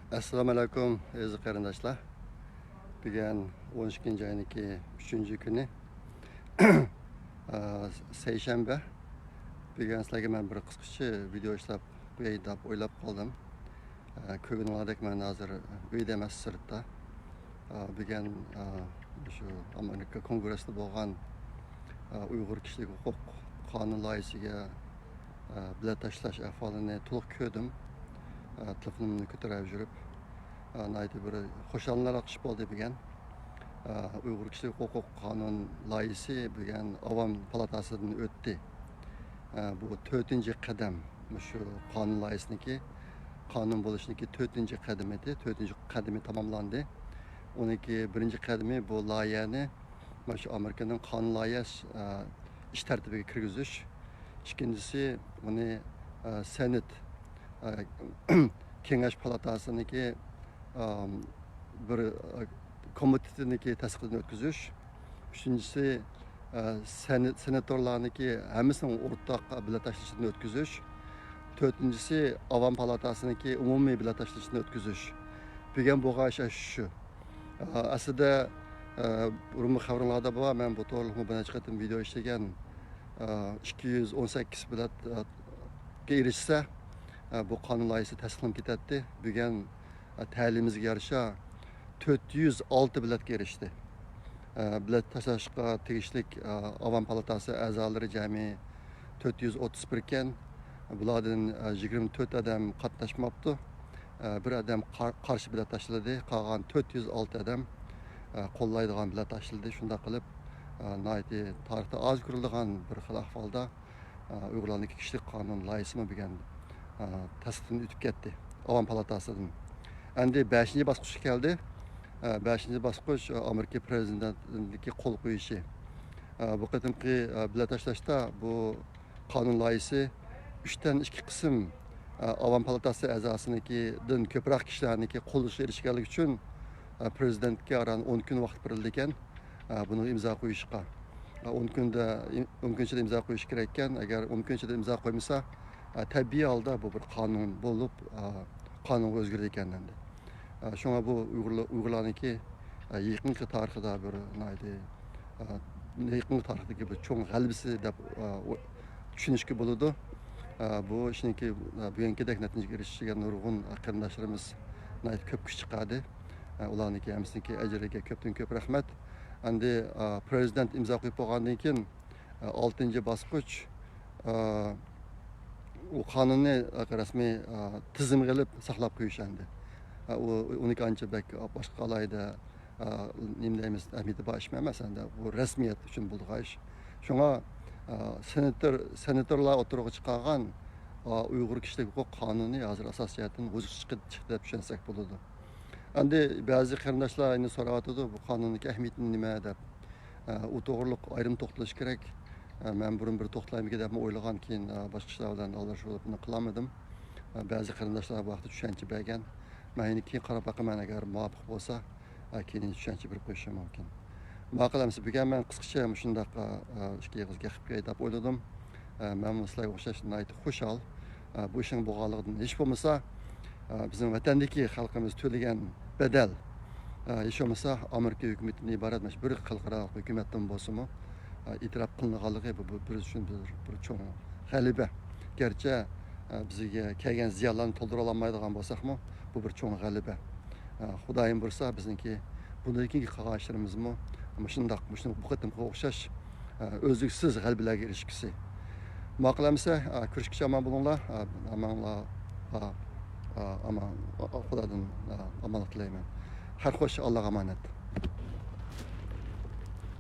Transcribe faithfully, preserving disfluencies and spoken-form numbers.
ئەسسالامۇ ئەلەيكۇم، ئەزىز قېرىنداشلار. بۈگۈن ئون ئىككىنچى ئاينىڭكى ئۈچىنچى كۈنى. ئا، سەيشەنبە. بۈگۈن سىلەرگە مەن بىر قىسقىچە ۋىدېئو ئىشلەپ قوياي دەپ ئويلاپ قالدىم. ئا، كۆرگىنىڭلاردەك مەن ھازىر ئۆيدە ئەمەس، سىرتتا. ئا، بۈگۈن، ئا، شۇ ئامېرىكا كونگرېسسىدا بولغان، ئا، ئۇيغۇر كىشىلىك ھوقۇق قانۇن لايىھىسىگە، ئا، بېلەت تاشلاش ئەھۋالىنى تولۇق كۆردۈم. ئا، تېلېفونۇمنى كۆتۈرۈپ يۈرۈپ، ئا، ناھايىتى بىر خۇشاللىنارلىق ئىش بولدى بۈگۈن. ئا، ئۇيغۇر كىشىلىك ھوقۇق قانۇن لايىھىسى بۈگۈن ئاۋام پالاتاسىدىن ئۆتتى. ئا، بۇ تۆتىنچى قەدەم، مۇشۇ قانۇن لايىھىسىنىڭكى قانۇن بولۇشنىڭكى تۆتىنچى قەدىمى ئىدى. تۆتىنچى قەدىمى تاماملاندى. ئۇنىڭكى بىرىنچى قەدىمى بۇ لايىھەنى مانا شۇ ئامېرىكىنىڭ قانۇن لايىھە، ئە، ئىش تەرتىپىگە كىرگۈزۈش. ئىككىنچىسى، ئۇنى، ئە، سېنات، ئە، كېڭەش پالاتاسىنىڭكى، ئە، بىر، ئە، كومىتېتىنىڭكى تەستىقىدىن ئۆتكۈزۈش. ئۈچىنچىسى، ئە، سېنات-، سېناتورلارنىڭكى ھەممىسىنىڭ ئورتاق بېلەت تاشلىشىدىن ئۆتكۈزۈش. تۆتىنچىسى، ئاۋام پالاتاسىنىڭكى ئومۇمىي بېلەت تاشلىشىدىن ئۆتكۈزۈش. بۈگۈن بولغان ئىش شۇ. ئە، ئەسلىدە، ئە، بۇرۇنقى خەۋىرىڭلاردا بار، مەن بۇ توغرىلىقمۇ بىر نەچچە قېتىم ۋىدېئو ئىشلىگەن. ئە، ئىككى يۈز ئون سەككىز بېلەت، ئە، ئېرىشسە، ئە، بۇ قانۇن لايىھىسى تەستىقلىنىپ كېتەتتى. بۈگۈن، ئە، تەلىيىمىزگە يارىشا تۆت يۈز ئالتە بېلەتكە ئېرىشتى. ئە، بېلەت تاشلاشقا تېگىشلىك، ئە، ئاۋام پالاتاسى ئەزالىرى جەمئىي تۆت يۈز ئوتتۇز بىر ئىكەن. بۇلاردىن، ئە، يىگىرمە تۆت ئادەم قاتناشماپتۇ. ئە، بىر ئادەم قار-، قارشى بېلەت تاشلىدى. قالغان تۆت يۈز ئالتە ئادەم، ئە، قوللايدىغان بېلەت تاشلىدى. شۇنداق قىلىپ، ئە، ناھايىتى تارىختا ئاز كۆرۈلىدىغان بىر خىل ئەھۋالدا، ئە، ئۇيغۇرلارنىڭكى كىشىلىك قانۇن لايىھىسىمۇ بۈگۈن، ئە، تەستىقتىن ئۆتۈپ كەتتى ئاۋام پالاتاسىدىن. ئەمدى بەشىنچى باسقۇچقا كەلدى. ئە، بەشىنچى باسقۇچ، ئە، ئامېرىكا پىرېزىدېنتىنىڭكى قول قويۇشى. ئە، بۇ قېتىمقى، ئە، بېلەت تاشلاشتا بۇ قانۇن لايىھىسى ئۈچتىن ئىككى قىسىم، ئە، ئاۋام پالاتاسى ئەزاسىنىڭكىدىن كۆپرەك كىشىلەرنىڭكى قوللىشىغا ئېرىشكەنلىكى ئۈچۈن، ئە، پىرېزىدېنتكە ئاران ئون كۈن ۋاقىت بېرىلىدىكەن. ئە، بۇنىڭغا ئىمزا قويۇشقا. ئە، ئون كۈندە، ئون كۈن ئىچىدە ئىمزا قويۇش كېرەككەن. ئەگەر ئون كۈن ئىچىدە ئىمزا قويمىسا، ئە، تەبىئىي ھالدا بۇ بىر قانۇن بولۇپ، ئە، قانۇنغا ئۆزگىرىدىكەن ئەمدى. ئە، شۇڭا بۇ ئۇيغۇرلار، ئۇيغۇرلارنىڭكى، ئە، يېقىنقى تارىخىدا بىر ناھايىتى، ئە، يېقىنقى تارىختىكى بىر چوڭ غەلىبىسى دەپ، ئە، ئو-، چۈشىنىشكە بولىدۇ. ئە، بۇ ئىشنىڭكى، ئە، بۈگۈنكىدەك نەتىجىگە ئېرىشىشىگە نۇرغۇن، ئە، قېرىنداشلىرىمىز ناھايىتى كۆپ كۈچ چىقاردى. ئە، ئۇلارنىڭكى ھەممىسىنىڭكى ئەجرىگە كۆپتىن كۆپ رەھمەت. ئەمدى، ئە، پىرېزىدېنت ئىمزا قويۇپ بولغاندىن كېيىن، ئە، ئالتىنچى باسقۇچ، ئە، ئۇ قانۇننى، ئە، رەسمىي، ئە، تىزىمگە ئېلىپ ساقلاپ قويۇش ئەمدى. ئە، ئۇ، ئۇنىڭكى ئانچە بەك باشقا ئالاھىدە، ئە، نېمە دەيمىز، ئەھمىيىتى بار ئىشمۇ ئەمەس ئەمدى. بۇ رەسمىيەت ئۈچۈن بولىدىغان ئىش. شۇڭا، ئە، سېناتور، سېناتورلار ئوتتۇرىغا چىقارغان، ئە، ئۇيغۇر كىشىلىك ھوقۇق قانۇنى ھازىر ئاساسىي جەھەتتىن بۇزۇق چىقتى، چىقتى دەپ چۈشەنسەك بولىدۇ. ئەمدى بەزى قېرىنداشلار ئەمدى سوراۋاتىدۇ، بۇ قانۇننىڭكى ئەھمىيىتى نېمە دەپ. ئە، ئۇ توغرىلىق ئايرىم توختىلىش كېرەك. ئە، مەن بۇرۇن بىر توختىلايمىكىن دەپمۇ ئويلىغان، كېيىن، ئە، باشقا ئىشلار بىلەن ئالدىراش بولۇپ بۇنى قىلالمىدىم. ئە، بەزى قېرىنداشلار بۇ ھەقتە چۈشەنچە بەرگەن. مەن يەنە كېيىن قاراپ باقىمەن، ئەگەر مۇۋاپىق بولسا، ئە، كېيىن چۈشەنچە بېرىپ قويۇشۇم مۇمكىن. ماقۇل ئەمىسە، بۈگۈن مەن قىسقىچە مۇشۇنداق، ئە، ئىككى ئېغىز گەپ قىلىپ كېتەي دەپ ئويلىدىم. ئە، مەنمۇ سىلەرگە ئوخشاش ناھايىتى خۇشال. ئە، بۇ ئىشنىڭ بولغانلىقىدىن، ھېچ بولمىسا، ئە، بىزنىڭ ۋەتەندىكى خەلقىمىز تۆلىگەن بەدەل، ئە، ھېچ بولمىسا ئامېرىكا ھۆكۈمىتىدىن ئىبارەت مۇشۇ بىر خەلقئارالىق ھۆكۈمەتتىن بولسىمۇ، ئە، ئېتىراپ قىلىنغانلىقى بۇ، بۇ بىز ئۈچۈن بىر، بىر چوڭ غەلىبە. گەرچە، ئە، بىزگە كەلگەن زىيانلارنى تولدۇرالمايدىغان بولساقمۇ، بۇ بىر چوڭ غەلىبە. ئە، خۇدايىم بۇيرۇسا، بىزنىڭكى بۇندىن كېيىنكى قىلغان ئىشلىرىمىزمۇ مۇشۇنداق، مۇشۇ بۇ قېتىمقىغا ئوخشاش، ئە، ئۈزلۈكسىز غەلىبىلەرگە ئېرىشكۈسى. ماقۇل ئەمىسە، ئە، كۆرۈشكىچە ئامان بولۇڭلار. ئە، ئامانلار، ئە، ئە، ئامان، ئە، خۇدادىن، ئە، ئامانلىق تىلەيمەن. خەير خوش، ئاللاغا ئامانەت.